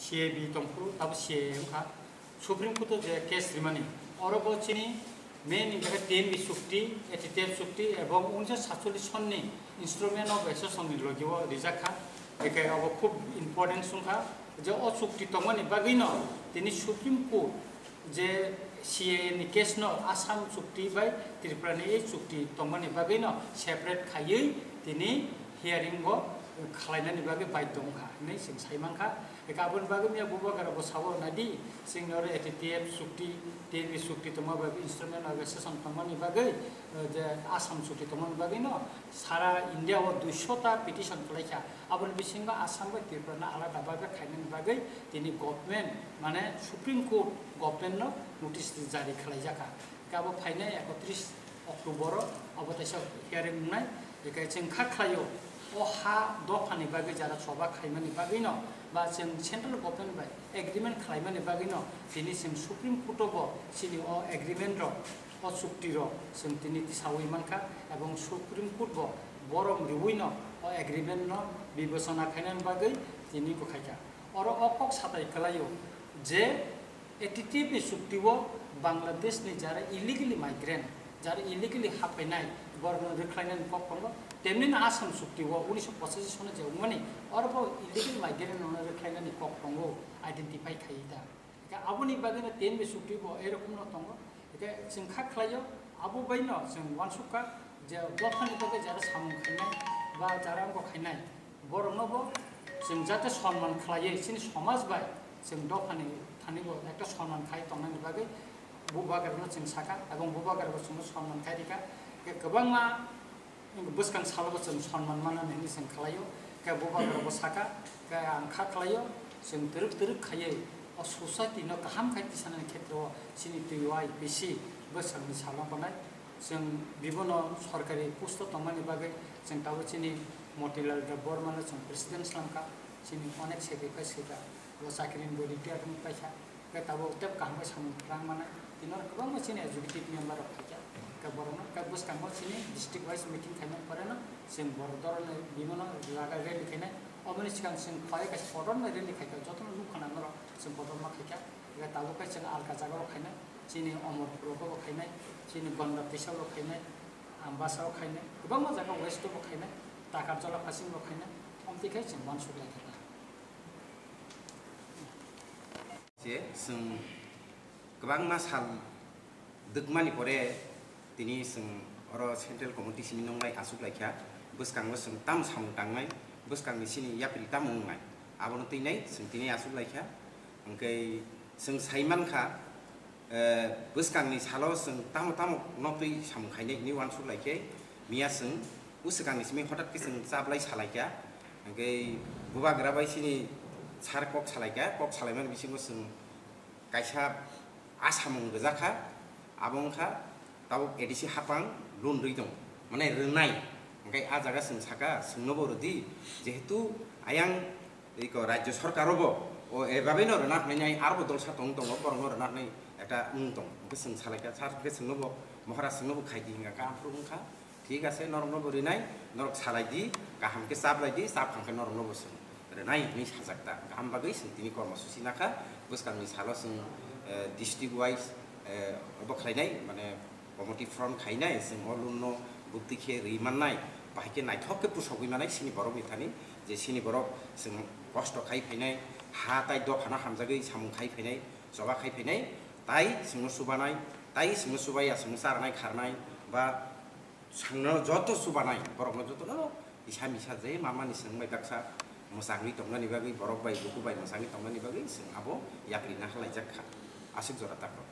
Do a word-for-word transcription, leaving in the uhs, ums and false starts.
C A B tongphuru, abo C A A wngkha. Supreme Court o je case rimani, oro bo chini main ni bagwi T N B chukti, A T T F chukti ebong unnish satchollish sonni Instrument of Association ni logi o rijak kha. Eke abo khub important wngkha je o chukti tongmani bagwi no tini Supreme Court je C A A ni case no Assam chukti bai Tripura ni ei chukti tongmani bagwi no separate khaiwi tini hearing bo khlainani bagwi baidhyo wngkha hinwi chwng sai mankha. Eka aboni bagwi miya bubagra bo sao nadi, chwngni oro A T T F chukti, T N B chukti tongma bagwi, Instrument of Association tongmani bagwi, eh, je Assam chukti tongmani bagwi no sara India o duisho ta petition khlaikha. Aboni bisingo Assam bai Tripura no alada bagwi khainani bagwi tini government, mane Supreme Court government no notice jari khlaijakha. Khe abo phainai ekotris October o abo teisa hearing wngnai. Eke chwng kha khlaio, o ha dophani bagwi jara choba khaimani bagwi no, ba chwng central government bai agreement khlaimani bagwi no, tini chwng Supreme Court o bo chini o agreement rok, o chukti rok chwng tini tisawi mankha, ebong Supreme Court bo borom riwi no o agreement no bibechona khainani bagwi tini bo khaikha. Oro o kok satai kwlaio je A T T F ni chukti o Bangladesh ni jara illegally migrant, jara illegally haphainai, borokno rwkhlainani kok tongo. Temni no Assam chukti o unisho pochashi sono je wngmani, oro bo illegal migrant rokno rwkhlainani kok tongo, identify khaiwi ta. Hingke aboni bagwi no T N B chukti bo erokom no tongo. Hingke chwng kha khlaio, abo bai no chwng uansukha je dophani bagwi jara samung khainai ba jara wngkha khainai, borokno bo chwng jate sonman khlaiwi chini somaj bai chwng dophani thani bo ekta sonman khai tongnani bagwi bubagrano chwng sakha, ebong bubagra bo chwngno sonman khai rikha. Hingke kwbangma bwskang salo bo chwng sonman manani hinwi chwng khlaio, hingke bubagra bo sakha, hingke ang kha khlaio, chwng twrwk twrwk khaiwi o society no kaham khai tisanani khetre o chini T Y P C bwskangni salo tongnai. Chwng bibono sorkari post o tongmani bagwi chwng tabuk chini Motilal Debbarma no chwng president slamkha, chini onek sacrifice khaikha, bo chakrini bo retire wng paikha, hwnkhe tabuk tei kaham khe samung rang manai. Tini oro kwbangma chini executive member rok phaikha, hwnkhe borokno hwnkhe bwskango chini district wise meeting khaimani pore no chwng borok doroni bibono jaga rally khainai, oboni swkang chwng khoroknwi kaisa kotorma rally khaikha, jotono nukha na norok chwng kotorma khaikha, hwnkhe tabuk khe chwng alka jagao khainai. Chini Omorpur o bo khainai, chini Gonda Tisa bo khainai, Ambasa o khainai, kwbangma jaga West o bo khainai, Takarjala Phasing bo khainai, omtwi khai chwng uansuk lai kha. Je chwng kwbangma sal dwkmani pore tini chwng oro Central Committee simi nung lai aswk lai kha, bwskango chwng tamo samung tangnai, bwskangni chini yapri tamo wngnai, abono twi nai chwng tini aswk lai kha. Hwnkhe chwng sai man kha, eh, bwskangni salo chwng tamo tamo no twi samung khainai hinwi uansuk lai khe, miya chwng bwskangni simi hotat khe chwng chaplai salai kha, hwnkhe bubagra bai chini sir kok salai kha, kok salaimani bisingo chwng kaisa asamung rwjak kha, abo wngkha tabuk A D C hapang loan rwi tong, mane rwnai, hwnkhe a jaga chwng saka chwngno bo rwdi, jehetu ayang iko rajyo sorkar o bo o ebabe no rwna hwnwi nai, arbo dolsa tong tongo, borok no rwna hwnwi ekta wng tong, hwnkhe chwng salai kha, sir hwnkhe chwngno bo mohora chwngno bo khaidi hwnkha khe aphuru wngkha. Thik ase, norokno bo rinai, norok salai di, kaham khe chaplai di, chap kha khe norokno bo chwng rinai hinwi sajak ta. Kaham bagwi chwng tini kormosuchi nakha, bwskangni salo chwng, eh, district wise, eh, obo khlainai, mane committee front khainai, chwng o loan no bukti khe ri mannai, bahai khe naithok khe pusogwi manai chini borokni thani, je chini borok chwng kosto khai phainai, ha tai dophano hamjagwi samung khai phainai, choba khai phainai, tai chwngno chubanai, tai chwngno chubaiya, chwngno charnai kharnai, ba Chwngno joto chubanai, borokno jotono kisa misa je mamani chwng bai baksa mwchangwi tongnani bagwi, borok bai buku bai mwchangwi tongnani bagwi chwng abo yapri nahalaijak kha. Aswk jora tako.